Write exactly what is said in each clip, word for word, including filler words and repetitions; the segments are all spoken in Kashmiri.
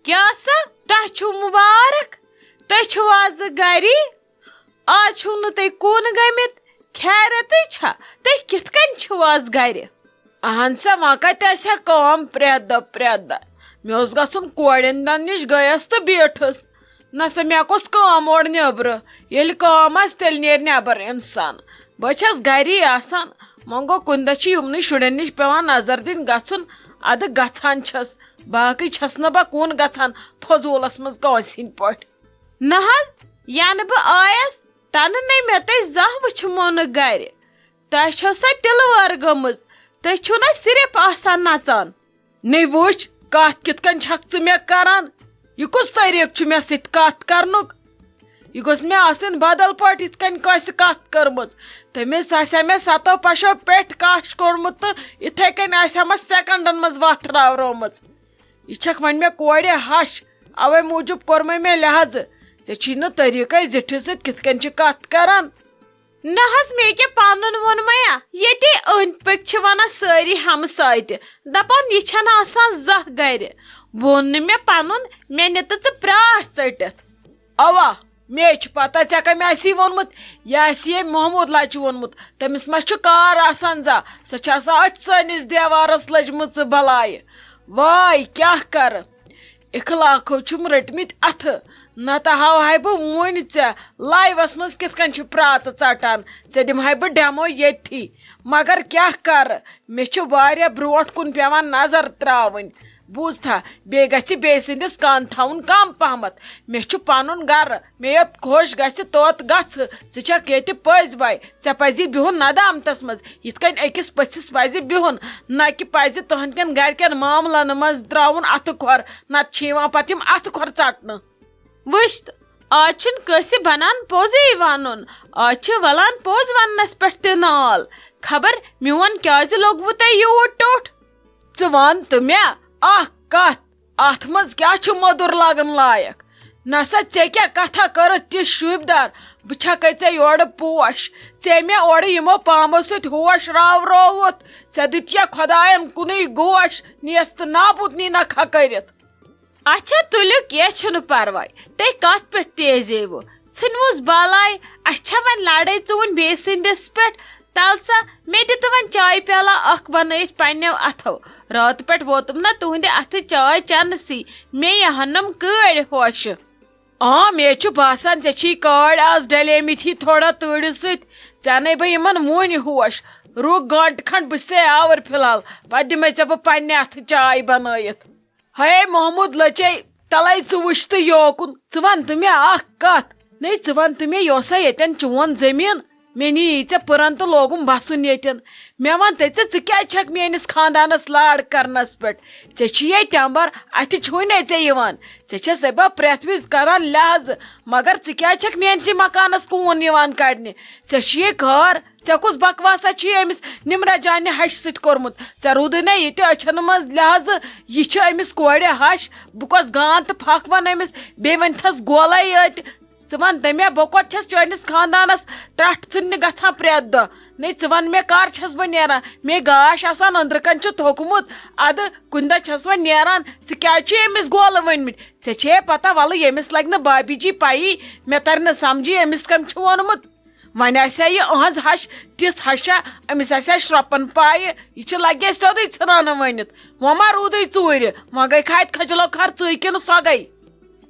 کیٛاہ سا، تۄہہِ چھُو مُبارک؟ تُہۍ چھِو آز گَری؟ آز چھِو نہٕ تُہۍ کُن گٔمٕتۍ؟ خیرتٕے چھا؟ تُہۍ کِتھ کٔنۍ چھِو آز گَرِ؟ اہن سا، وۄنۍ کَتہِ آسہِ ہا کٲم پرٛٮ۪تھ دۄہ، پرٛٮ۪تھ دۄہ؟ مےٚ اوس گژھُن کورٮ۪ن دَن نِش، گٔیَس تہٕ بیٖٹھٕس۔ نہ سا، مےٚ کۄس کٲم اورٕ نیٚبرٕ؟ ییٚلہِ کٲم آسہِ، تیٚلہِ نیرِ نٮ۪بر اِنسان۔ بہٕ چھَس گَری آسان، وۄنۍ گوٚو کُنہِ دۄہ چھِ یِمنٕے شُرٮ۪ن نِش پٮ۪وان نظر دِنۍ گژھُن، اَدٕ گژھان چھَس۔ باقٕے چھَس نہٕ بہٕ کُن گژھان فضوٗلَس منٛز کٲنٛسہِ ہِنٛدۍ پٲٹھۍ۔ نہ حظ، یَنہٕ بہٕ آیَس، تَنہٕ نَے مےٚ تۄہہِ زانٛہہ وٕچھمو نہٕ گَرِ۔ تۄہہِ چھو سا تِلہٕ وٲر گٔمٕژ؟ تُہۍ چھِو نہ صرف آسان نَژان؟ نے وٕچھ، کَتھ کِتھ کٔنۍ چھَکھ ژٕ مےٚ کران؟ یہِ کُس طریٖقہٕ چھُ مےٚ سۭتۍ کَتھ کرنُک؟ یہِ گوٚژھ مےٚ آسٕنۍ بدل پٲٹھۍ، یِتھ کٔنۍ کٲنٛسہِ کَتھ کٔرمٕژ۔ تٔمِس آسہِ ہا مےٚ سَتو پَشو پٮ۪ٹھ کَش کوٚڑمُت تہٕ یِتھَے کٔنۍ آسہِ ہا مےٚ سٮ۪کنڈَن منٛز وَتھ راورومٕژ۔ یہِ چھَکھ وۄنۍ مےٚ کورِ ہَش، اَوَے موٗجوٗب کوٚرمَے مےٚ لحاظہٕ۔ ژےٚ چھی نہٕ طریٖقَے زِٹھِس سۭتۍ کِتھ کٔنۍ چھِ کَتھ کران۔ نہ حظ، مےٚ کیٛاہ پنُن ووٚنمَیا؟ ییٚتی أنٛدۍ پٔکۍ چھِ وَنان سٲری ہمساے تہِ، دَپان، "یہِ چھَنہٕ آسان زانٛہہ گَرِ۔" ووٚن نہٕ مےٚ پنُن، مےٚ نہِ تہٕ ژٕ پرٛاٹھ ژٔٹِتھ۔ اوا، مے چھِ پتہ ژےٚ کٔمۍ آسی ووٚنمُت۔ یہِ آسی ییٚمۍ محمود لچہِ ووٚنمُت۔ تٔمِس ما چھُ کار آسان زانٛہہ؟ سۄ چھِ آسان أتھۍ سٲنِس دیوارس لٔجمٕژ بلایہِ۔ واے، کیٛاہ کرٕ؟ اخلاقو چھِم رٔٹمٕتۍ اَتھٕ۔ نتہٕ ہاوہاے بہٕ وُنۍ ژےٚ لایوَس منٛز کِتھ کٔنۍ چھِ پرٛاژٕ ژَٹان۔ ژےٚ دِمہٕ ہاے بہٕ ڈیمو ییٚتھی۔ مگر کیٛاہ کَرٕ، مےٚ چھِ واریاہ برٛونٛٹھ کُن پٮ۪وان نظر ترٛاوٕنۍ۔ بوٗزتھا، بیٚیہِ گژھِ بیٚیہِ سٕنٛدِس کَن تھاوُن کَم پہمَتھ۔ مےٚ چھُ پَنُن گَرٕ، مےٚ یوٚت خۄش گژھِ توٚت گژھٕ۔ ژٕ چھَکھ ییٚتہِ پٔزۍ بَے، ژےٚ پَزی بِہُن ندامتَس منٛز، یِتھ کٔنۍ أکِس پٔژھِس پَزِ بِہُن، نہ کہِ پَزِ تُہنٛدٮ۪ن گَرِکٮ۪ن معاملَن منٛز ترٛاوُن اَتھٕ کھۄر، نَتہٕ چھِ یِوان پَتہٕ یِم اَتھٕ کھۄر ژَٹنہٕ۔ وٕچھ تہٕ، آز چھُنہٕ کٲنٛسہِ بَنان پوٚزُے وَنُن، آز چھِ وَلان پوٚز وَننَس پٮ۪ٹھ تہِ نال۔ خبر میون کیٛازِ لوٚگوُ تۄہہِ یوٗت ٹوٚٹھ؟ ژٕ وَن تہٕ مےٚ اَکھ کَتھ، اَتھ منٛز کیٛاہ چھُ مۄدُر لَگَن لایق؟ نہ سا، ژےٚ کیٛاہ کَتھا کٔرٕتھ تِژھ شوٗبدار؟ بہٕ چھَکَے ژےٚ یورٕ پوش، ژےٚ مےٚ اورٕ یِمو پامو سۭتۍ ہوش راورووُتھ، ژےٚ دیُت یا خۄدایَن کُنُے گوش، نیست نابوٗد نی نہ کھا کٔرِتھ۔ اچھا تُلِو، کینٛہہ چھُنہٕ پرواے، تُہۍ کتھ پٮ۪ٹھ تیزیوٕ؟ ژھٕنوُس بالایہِ، اَسہِ چھا وۄنۍ لڑٲے ژٕ وُنہِ بیٚیہِ سٕنٛدِس پٮ۪ٹھ؟ تَل سا، مےٚ دِ تہٕ وۄنۍ چایہِ پیالہ اکھ بنٲیِتھ پننیو اَتھو۔ راتہٕ پٮ۪ٹھ ووتُم نہ تُہنٛدِ اَتھٕ چاے چٮ۪نسٕے، مےٚ یہِ ہنم کٲڑۍ ہوشہِ۔ آ، مےٚ چھُ باسان ژےٚ چھی کٲڑۍ آز ڈلیمٕتۍ ہی تھوڑا تۭرِ سۭتۍ۔ ژےٚ اَنے بہٕ یِمن وُنۍ ہوش۔ رُک گٲنٹہٕ کھنڈ، بہٕ چھسے آوٕر فی الحال، پتہٕ دِمے ژےٚ بہٕ پننہِ اَتھٕ چاے بنٲیِتھ۔ ہے محمود لچے، تلے ژٕ وٕچھ تہٕ یوکُن۔ ژٕ وَن تہٕ مےٚ اکھ کتھ۔ نے، ژٕ وَن تہٕ مےٚ، یہِ اوسا ییٚتٮ۪ن چون زٔمیٖن؟ مےٚ نِیی ژےٚ پٕرن تہٕ لوگُم وَسُن ییٚتٮ۪ن۔ مےٚ وَن تہٕ ژٕ، ژٕ کیٛازِ چھَکھ میٲنِس خاندانس لاڑ کرنس پٮ۪ٹھ؟ ژےٚ چھُیے ٹٮ۪مبر، اَتھِ چھُے نے ژےٚ یِوان۔ ژےٚ چھَسے بہٕ پرٛٮ۪تھ وِزِ کران لحاظہٕ، مگر ژٕ کیٛازِ چھَکھ میٲنسٕے مکانس کوٗن یِوان کڑنہِ؟ ژےٚ چھُیے خٲر، ژےٚ کُس بکواسا چھُے أمِس نمرہ جانہِ ہشہِ سۭتۍ کوٚرمُت؟ ژےٚ روٗدُے نہ ییٚتہِ أچھن منٛز لحاظہٕ، یہِ چھِ أمِس کورِ ہش، بہٕ کۄس گان تہٕ پھکھ وَنہٕ أمِس، بیٚیہِ ؤنۍ تھَس گولَے یٲتۍ۔ ژٕ وَن تہٕ مےٚ، بہٕ کوٚت چھَس چٲنِس خاندانَس ٹرٛٹھ ژھٕننہِ گژھان پرٛٮ۪تھ دۄہ؟ نے، ژٕ وَن مےٚ، کَر چھَس بہٕ نیران؟ مے گاش آسان أنٛدرٕ کَنۍ چھُ تھوٚکمُت، اَدٕ کُنہِ دۄہ چھَس وۄنۍ نیران۔ ژٕ کیٛازِ چھُے أمِس گولہٕ ؤنۍمٕتۍ؟ ژےٚ چھے پَتہ، وَلہٕ ییٚمِس لَگہِ نہٕ بابی جی پَیی، مےٚ تَرِ نہٕ سَمجھی أمِس کٔمۍ چھُ ووٚنمُت۔ وۄنۍ آسہِ ہا یہِ أہنٛز ہش تِژھ ہشا، أمِس آسہِ ہا شرٛۄپن پایہِ، یہِ چھِ لگے سیوٚدُے ژھٕنان ؤنِتھ۔ وۄنۍ ما روٗدٕے ژوٗرِ، وۄنۍ گٔے کھاتہِ کھجلو کھار ژٕے کِنہٕ سۄ گٔے؟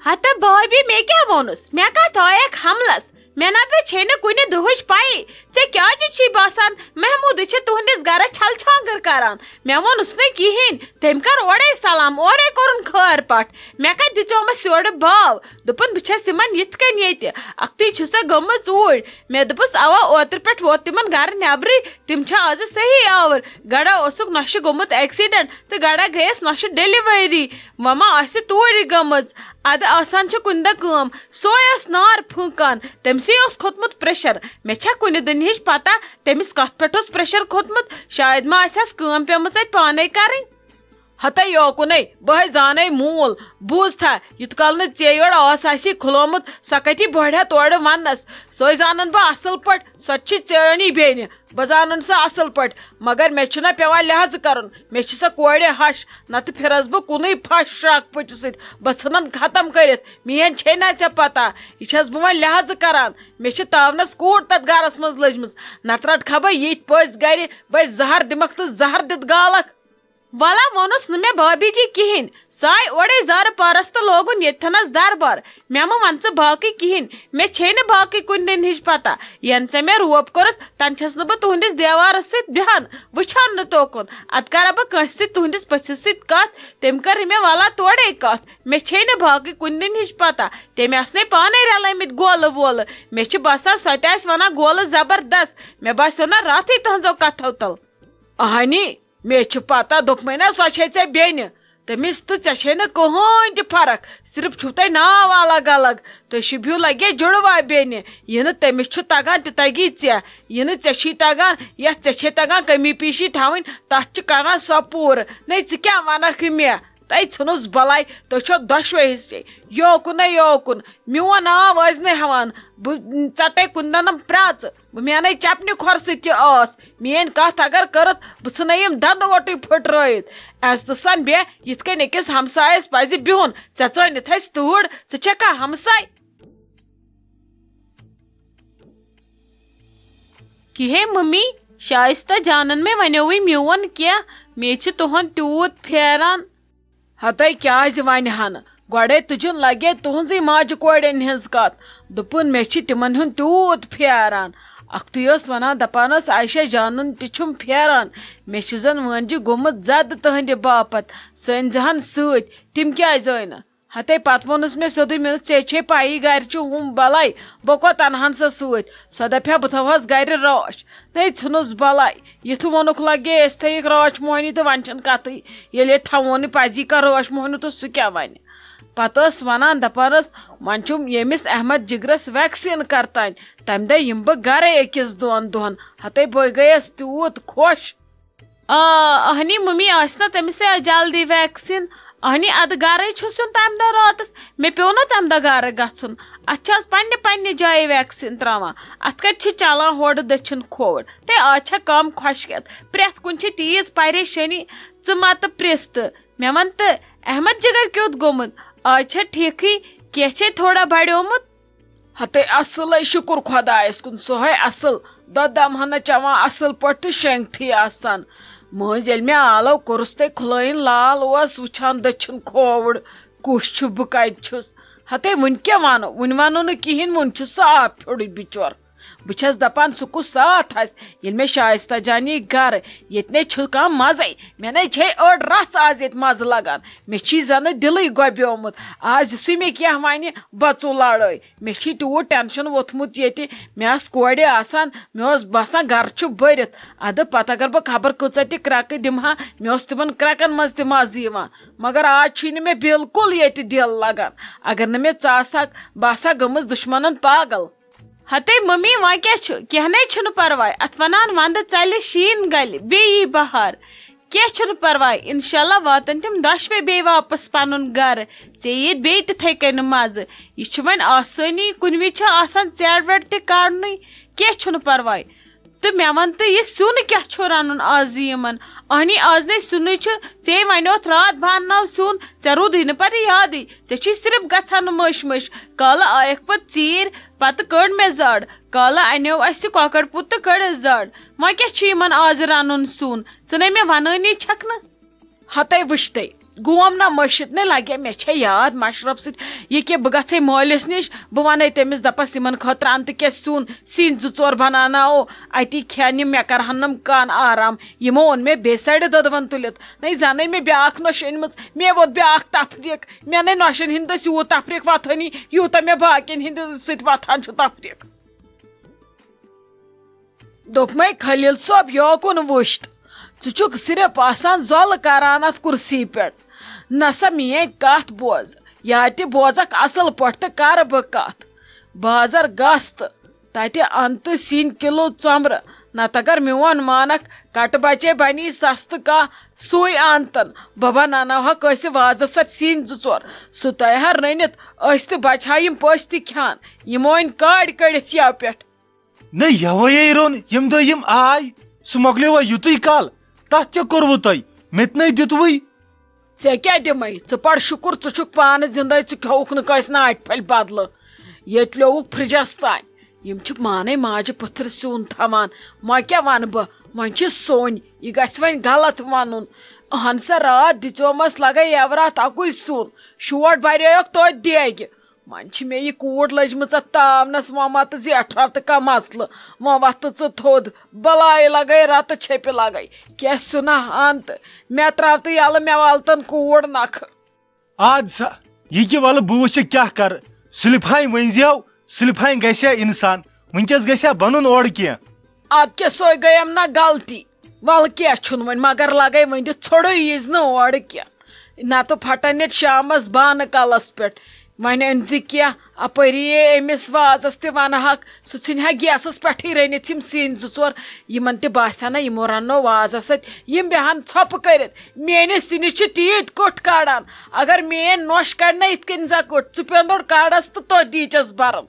ہتہ بھابی، مےٚ کیٛاہ ووٚنُس؟ مےٚ کتھ آیکھ حملس؟ مےٚ نہ بہٕ چھے نہٕ کُنہِ دُہٕچ پَیی۔ ژےٚ کیٛازِ چھی باسان محمودٕے چھِ تُہنٛدِس گرس چھل چھانٛگٕر کران؟ مےٚ ووٚنُس نہٕ کِہیٖنۍ۔ تٔمۍ کٔر اورَے سلام، اورَے کوٚرُن خٲر پَٹھ۔ مےٚ کَتہِ دِژیومَس یورٕ باو؟ دوٚپُن، بہٕ چھَس یِمَن یِتھ کٔنۍ ییٚتہِ۔ اَکھتُے چھِ سۄ گٔمٕژ اوٗرۍ۔ مےٚ دوٚپُس، اَوا، اوترٕ پٮ۪ٹھ ووت تِمَن گَرٕ نٮ۪برٕے۔ تِم چھِ آزٕ صحیح آوُر۔ گَرا اوسُکھ نۄشہِ گوٚمُت accident تہٕ گَرا گٔیَس نۄشہِ delivery۔ وۄنۍ ما آسہِ توٗرۍ گٔمٕژ؟ اَدٕ آسان چھِ کُنہِ دۄہ کٲم۔ سۄے ٲس نار پھُنٛکان۔ تٔمۍ سٕے اوس کھوٚتمُت pressure۔ مےٚ چھا کُنہِ دُنہِچ پَتہ تٔمِس کَتھ پٮ۪ٹھ اوس pressure کھوٚتمُت؟ شاید ما آسہِ ہَس کٲم پیٚمٕژ اَتہِ پانَے کَرٕنۍ۔ ہتے یوکُنے، بہٕ ہے زانے موٗل۔ بوٗز تھا، یُت کال نہٕ ژےٚ یورٕ ٲس آسی کھُلومُت، سۄ کتی بۄڑِ ہا تورٕ وننس۔ سۄے زانن بہٕ اصل پٲٹھۍ، سۄ تہِ چھِ چٲنی بیٚنہِ۔ بہٕ زانن سۄ اصل پٲٹھۍ، مگر مےٚ چھُنہ پٮ۪وان لحاظ کرُن۔ مےٚ چھِ سۄ کورِ ہش، نتہٕ پھرس بہٕ کُنُے پھش شراکہٕ پُچہِ سۭتۍ۔ بہٕ ژھٕنن ختم کٔرِتھ۔ میٲنۍ چھے نہ ژےٚ پتہ، یہِ چھس بہٕ وۄنۍ لحاظ کران۔ مےٚ چھِ تاونس کوٗر تتھ گرس منٛز لٔجمٕژ۔ نتہٕ رٹہٕ کھا بہٕ ییٚتۍ پٔژھۍ گرِ، بہٕ زہر دِمکھ تہٕ زہر دِتھ گالکھ۔ ولا ووٚنُس نہٕ مےٚ بھابی جی کِہیٖنۍ۔ سۄ آیہِ اورَے زارٕ پارَس تہٕ لوگُن ییٚتھَنَس دربار۔ مےٚ مہٕ وَن ژٕ باقٕے کِہیٖنۍ۔ مےٚ چھے نہٕ باقٕے کُنہِ دِنہٕ ہِچ پَتہ۔ یَنہٕ ژےٚ مےٚ روب کوٚرُتھ، تَنہٕ چھَس نہٕ بہٕ تُہٕنٛدِس دیوارَس سۭتۍ بیٚہان، وٕچھان نہٕ توکُن۔ اَدٕ کَرا بہٕ کٲنٛسہِ سۭتۍ تُہٕنٛدِس پٔژھِس سۭتۍ کَتھ؟ تٔمۍ کٔر مےٚ وَلا تورَے کَتھ۔ مےٚ چھے نہٕ باقٕے کُنہِ دِنہٕ ہِچ پَتہ۔ تٔمۍ آسنے پانَے رَلٲومٕتۍ گولہٕ وولہٕ۔ مےٚ چھِ باسان، سۄ تہِ آسہِ وَنان گولہٕ زبردست۔ مےٚ باسیو نہ راتھٕے تُہٕنٛزو کَتھو تَل۔ اَہَنی، مےٚ چھِ پَتہ، دوٚپمَے نہ، سۄ چھے ژےٚ بیٚنہِ۔ تٔمِس تہٕ ژےٚ چھے نہٕ کٕہٕنۍ تہِ فرق، صرف چھُو تۄہہِ ناو الگ الگ۔ تُہۍ شوٗبِو لگے جُڑوا بیٚنہِ۔ یہِ نہٕ تٔمِس چھُ تَگان، تہِ تَگی ژےٚ۔ یہِ نہٕ ژےٚ چھی تَگان، یَتھ ژےٚ چھے تَگان کٔمی پیٖشی تھاوٕنۍ، تَتھ چھِ کَران سۄ پوٗرٕ۔ نَے، ژٕ کیٛاہ وَنکھ مےٚ؟ تۄہہِ ژھٕنُس بَلاے، تُہۍ چھِو دۄشوَے حِصے، یوکُن نہ یوکُن۔ میون ناو ٲسۍ نہٕ ہٮ۪وان، بہٕ ژَٹَے کُنہِ دَنَم پرٛاژٕ۔ بہٕ مینَے چپنہِ کھۄر سۭتۍ تہِ ٲس۔ میٲنۍ کتھ اگر کٔرٕتھ، بہٕ ژھٕنَے یِم دندٕ وۄٹٕے پھٕٹرٲیِتھ۔ عزتہٕ سان بیٚہہ، یِتھ کٔنۍ أکِس ہمسایس پزِ بِہُن۔ ژےٚ ژٲنِتھ اَسہِ تۭر، ژٕ چھکھا ہمساے؟ کِہے ممی، شایستہ جانن مےٚ ونیووٕے میون کینٛہہ، مےٚ چھِ تُہُنٛد تیوٗت پھیران۔ ہتے کیازِ ونہِ ہا نہٕ؟ گۄڈے تُجن لگے تُہنزٕے ماجہِ کورٮ۪ن ہٕنز کتھ۔ دوٚپُن، مےٚ چھِ تِمن ہُند تیوٗت پھیران۔ اکھتُے ٲس ونان، دپان ٲس، عائشہ جانُن تہِ چھُم پھیران۔ مےٚ چھُ زن وٲنجہِ گوٚمُت زدٕ تہندِ باپتھ۔ سُہ أنۍ زِہن سۭتۍ۔ تِم کیازِ ٲے نہٕ؟ ہتے پتہٕ ووٚنُس مےٚ سیوٚدُے، مےٚ دوٚپُس، ژےٚ چھے پَیی گرِ چھُ ہُم بلاے، بہٕ کوٚت اَنہٕ ہن سۄ سۭتۍ؟ سۄ دپہِ ہا، بہٕ تھاوہس گرِ رٲچھ۔ نے ژھٕنُس بلاے۔ یِتھٕ ووٚنُکھ لگے، أسۍ تھٲیِکھ رٲچھ موہنی تہٕ وۄنۍ چھَنہٕ کتھٕے۔ ییٚلہِ ییٚتہِ تھاوون نہٕ پزی کانٛہہ رٲچھ موہنیو تہٕ سُہ کیٛاہ ونہِ؟ پتہٕ ٲس ونان، دپان ٲس، وۄنۍ چھُم ییٚمِس احمد جگرس ویکسیٖن کرتانۍ، تمہِ دۄہ یِمہٕ بہٕ گرے أکِس دۄن دۄہن۔ ہتے بہٕ گٔیس تیوٗت خۄش۔ آ، اہنی ممی آسہِ نا تٔمِس تہِ جلدی ویکسیٖن۔ اہنی ادٕ گرے چھُس یُن تمہِ دۄہ راتس، مےٚ پیوٚو نا تمہِ دۄہ گرٕ گژھُن۔ اتھ چھِ آز پننہِ پننہِ جایہِ ویکسیٖن تراوان۔ اتھ کتہِ چھِ چلان ہورٕ دٔچھِنۍ کھووُر؟ تہٕ آز چھےٚ کم خۄشکیت، پرٛٮ۪تھ کُنہِ چھِ تیٖژ پریشٲنی۔ ژٕ متہٕ پرٛژھ تہٕ مےٚ ون تہٕ، احمد جگر کیُتھ گوٚمُت؟ آز چھےٚ ٹھیٖکھٕے، کینٛہہ چھے تھوڑا بڑیومُت۔ ہتے اصلے، شُکُر خۄدایس کُن، سُہ ہے اصل۔ دۄد دمہٕ ہنا چٮ۪وان اصل پٲٹھۍ تہٕ شینگتھٕے آسان۔ مٲنٛزۍ ییٚلہِ مےٚ آلو کوٚرُس تہٕ کھُلٲیِن لال اوس وٕچھان دٔچھُن کھووُر، کُس چھُ، بہٕ کتہِ چھُس؟ ہتے وُنہِ کیٛاہ ونو؟ وُنہِ ونو نہٕ کِہیٖنۍ، وُنہِ چھُ سُہ آب پھیوٚرُے بِچور۔ بہٕ چھَس دَپان، سُہ کُس ساتھ آسہِ، ییٚلہِ مےٚ شایستہ جان یی گَرٕ؟ ییٚتہِ نے چھُ کانٛہہ مَزَے۔ مےٚ نے چھے أڑ رَژھ آز ییٚتہِ مَزٕ لَگان۔ مےٚ چھی زَنہٕ دِلٕے گۄبیومُت۔ آز یُسُے مےٚ کینٛہہ وَنہِ، بَژُو لَڑٲے۔ مےٚ چھی تیوٗت ٹٮ۪نشَن ووٚتھمُت ییٚتہِ۔ مےٚ آسہٕ کورِ آسان، مےٚ اوس باسان گَرٕ چھُ بٔرِتھ۔ اَدٕ پَتہٕ اگر بہٕ خبر کۭژاہ تہِ کرٛٮ۪کہٕ دِمہٕ ہا، مےٚ اوس تِمَن کرٛٮ۪کَن منٛز تہِ مَزٕ یِوان۔ مگر آز چھُے نہٕ مےٚ بِلکُل ییٚتہِ دِل لَگان۔ اگر نہٕ مےٚ ژٕ آسہٕ ہاکھ، بہٕ آسہٕ ہا گٔمٕژ دُشمَنَن پاگل۔ ہتے مٔمی، وۄنۍ کیٛاہ چھُ؟ کینٛہہ نے چھُنہٕ پرواے۔ اَتھ وَنان وَندٕ ژَلہِ، شیٖن گَلہِ، بیٚیہِ یی بہار۔ کینٛہہ چھُنہٕ پرواے، اِنشاءاللہ واتَن تِم دۄشوَے بیٚیہِ واپَس پَنُن گَرٕ۔ ژےٚ یِیہِ بیٚیہِ تِتھَے کٔنۍ مَزٕ۔ یہِ چھُ وۄنۍ آسٲنی، کُنہِ وِزِ چھُ آسان ژیٹھ ویٹھ تہِ کَڑنُے۔ کینٛہہ چھُنہٕ پرواے۔ تہٕ مےٚ وَن تہٕ، یہِ سیُن کیٛاہ چھُ رَنُن آز یِمَن؟ اَہنی، آز نے سیُنٕے چھُ، ژےٚ وَنیوتھ راتھ بہٕ اَنناو سیُن، ژےٚ روٗدُے نہٕ پَتہٕ یادٕے۔ ژےٚ چھُے صرف گژھان مٔشۍ مٔشۍ۔ کالہٕ آیَکھ پَتہٕ ژیٖرۍ، پَتہٕ کٔڑ مےٚ زَڈ۔ کالہٕ اَنیو اَسہِ کۄکَر پوٗت تہٕ کٔڑٕس زَڈ۔ وۄنۍ کیٛاہ چھُ یِمَن آز رَنُن سیُن؟ ژٕ نے مےٚ وَنٲنی چھَکھ نہٕ۔ ہتے وٕچھتَے، گوم نہ مٔشِتھ نے لگے، مےٚ چھےٚ یاد مَشرَف سۭتۍ، یہِ کہِ بہٕ گژھے مٲلِس نِش، بہٕ وَنَے تٔمِس، دَپَس، یِمَن خٲطرٕ اَن تہٕ کینٛہہ سیُن، سِنۍ زٕ ژور بَناوناوو اَتی کھٮ۪ن یِم، مےٚ کَرٕہَن نَم کَن آرام۔ یِمو اوٚن مےٚ بیٚیہِ سایڈٕ دۄدوَن تُلِتھ۔ نَے زَنَے مےٚ بیٛاکھ نۄشہِ أنۍمٕژ، مےٚ ووت بیٛاکھ تفریٖق۔ مےٚ نَے نۄشَن ہِنٛدۍ دٔسۍ یوٗت تفریٖق وۄتھٲنی، یوٗتاہ مےٚ باقیَن ہِنٛدِ سۭتۍ وۄتھان چھُ تفریٖق۔ دوٚپمَے، خلیل صٲب، یوکُن وٕچھت، ژٕ چھُکھ صرف آسان زۄلہٕ کران اَتھ کُرسی پٮ۪ٹھ۔ نہ سا، میٲنۍ کَتھ بوز، یا تہِ بوزکھ اَصٕل پٲٹھۍ تہٕ کَرٕ بہٕ کَتھ۔ بازر گژھ تہٕ تَتہِ اَن تہٕ سِنۍ کِلوٗ ژۄمرٕ، نتہٕ اگر میون مانکھ، کٹہٕ بچے بنی سستہٕ کانٛہہ، سُے انتن۔ ببا نناوہا کٲنٛسہِ وازس اتھۍ سِنۍ زٕ ژور، سُہ تیہا رٔنِتھ، أسۍ تہِ بچہٕ ہا یِم پٔژھۍ تہِ کھٮ۪ن۔ یِمو أنۍ کاڑۍ کٔڑِتھ یَوٕ پٮ۪ٹھ۔ نہ، یوے روٚن، ییٚمہِ دۄہ یِم آے، سُہ مۄکلیو وۄنۍ یُتُے کال۔ تتھ کیٛاہ کوٚروٕ تۄہہِ؟ مےٚ تہِ نے دیُتوٕے۔ ژےٚ کیٛاہ دِمے؟ ژٕ پَر شُکُر، ژٕ چھُکھ پانہٕ زِندَے، ژٕ کھیوٚوُکھ نہٕ کٲنٛسہِ ناٹہِ پھلہِ بدلہٕ۔ ییٚتہِ لیووُکھ فرجس تام۔ یِم چھِ پانے ماجہِ پٔتھٕر سیُن تھاوان۔ وۄنۍ کیٛاہ وَنہٕ بہٕ؟ وۄنۍ چھِ سوٚنۍ، یہِ گژھِ وۄنۍ غلط وَنُن۔ اہن سا، راتھ دِژیومَس لگے یَوٕ راتھ اَکُے سیُن، شور برییوکھ توتہِ دیگہِ۔ وۄنۍ چھِ مےٚ یہِ کوٗر لٔجمٕژ اَتھ تاونَس، وۄنۍ ما تہٕ زیٹھراو تہٕ کانٛہہ مسلہٕ، وۄنۍ وۄتھ تہٕ ژٕ تھوٚد۔ بلاے لگے رتہٕ چھیٚپہِ لگے، کیٛاہ سیُنہ اَن تہٕ مےٚ تراو تہٕ یَلہٕ، مےٚ والتن کوٗر نکھٕ۔ آد سا، یہِ کہِ وَلہٕ بہٕ وٕچھِ کیٛاہ کَرٕ۔ سُلہِ پھانۍ ؤنۍ زیو، سُلہِ پھانۍ گژھِ ہا اِنسان، وٕنکیٚس گژھِ ہا بَنُن اورٕ کینٛہہ۔ اَدٕ کیٛاہ، سۄے گٔیم نہ غلطی۔ وَلہٕ کینٛہہ چھُنہٕ وۄنۍ، مگر لَگَے وۄنۍ دِتھ ژھوٚڑُے ییٖزِ نہٕ اورٕ کینٛہہ۔ نَتہٕ پھٹَن ییٚتہِ شامَس بانہٕ کَلَس پٮ۪ٹھ۔ وۄنۍ أنۍ زِ کینٛہہ، اَپٲری یے أمِس وازَس تہِ وَنہٕ ہاکھ، سُہ ژھٕنہِ ہا گیسَس پٮ۪ٹھٕے رٔنِتھ یِم سِنۍ زٕ ژور۔ یِمَن تہِ باسہِ ہا نہ یِمو رَننو وازَس سۭتۍ، یِم بیٚہَن ژھۄپہٕ کٔرِتھ۔ میٲنِس سِنِس چھِ تیٖتۍ کوٚٹھۍ کڑان، اگر میٲنۍ نۄش کڑِ نہ یِتھ کٔنۍ زکوٚٹ، ژٕ پیوٚندُر کڑس تہٕ توتہِ دیٖچس برُن۔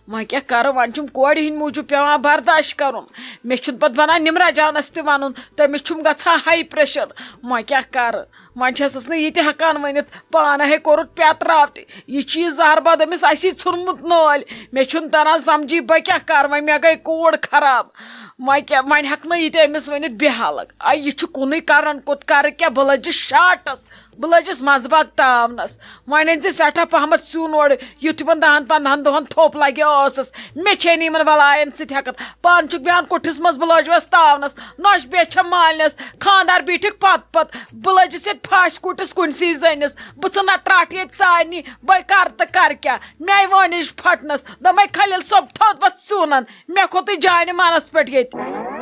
وۄنۍ کیٛاہ کرٕ، وۄنۍ چھُم کورِ ہِنٛدِ موٗجوٗب پیوان برداش کرُن۔ مےٚ چھُنہٕ پتہٕ بنان نمرہ جانس تہِ ونُن، تٔمِس چھُم گژھان ہاے پریشر۔ وۄنۍ کیٛاہ کرٕ، وۄنۍ چھسس نہٕ یہِ تہِ ہٮ۪کان ؤنِتھ، پانہٕ ہے کوٚرُتھ پٮ۪تراو تہِ۔ یہِ چیٖز زہر بد أمِس اسی ژھُنمُت نٲلۍ۔ مےٚ چھُنہٕ تران سمجھی بہٕ کیٛاہ کرٕ، وۄنۍ مےٚ گٔے کوٗر خراب۔ وۄنۍ کیٛاہ، وۄنۍ ہٮ۪کہٕ نہٕ یہِ تہِ أمِس ؤنِتھ بے حالک۔ آ، یہِ چھُ کُنُے کران، کوٚت کرٕ کیٛاہ؟ بہٕ لٔجِس شاٹس، بہٕ لٔجِس منٛزٕ باگ تاونس۔ وۄنۍ أنۍ زِ سٮ۪ٹھاہ پہمتھ سیُن اورٕ، یُتھ یِمن دہن پندہن دۄہن تھوٚپ لگہِ ٲسس۔ مےٚ چھے نہٕ یِمن بلایَن سۭتۍ ہٮ۪کتھ۔ پانہٕ چھُکھ بیٚہوان کُٹھِس منٛز، بہٕ لٔجوس تاونس۔ نۄش بیٚیہِ چھےٚ مالنس، خانٛدار بیٖٹھِکھ پتہٕ پتہٕ۔ بہٕ لٔجِس ییٚتہِ پھاسہِ کُٹِس کُنسٕے زٔنِس۔ بہٕ ژھٕنہٕ نہ ترٛٹھ ییٚتہِ سارنٕے، بہٕ کرٕ تہٕ کرٕ کیٛاہ؟ میٛانہِ وٲنِج پھٹنس۔ دوٚپمَے خلیل صٲب، تھوٚد وۄتھ سیُنن، مےٚ کھوٚتُے جانہِ منس پٮ۪ٹھ ییٚتہِ۔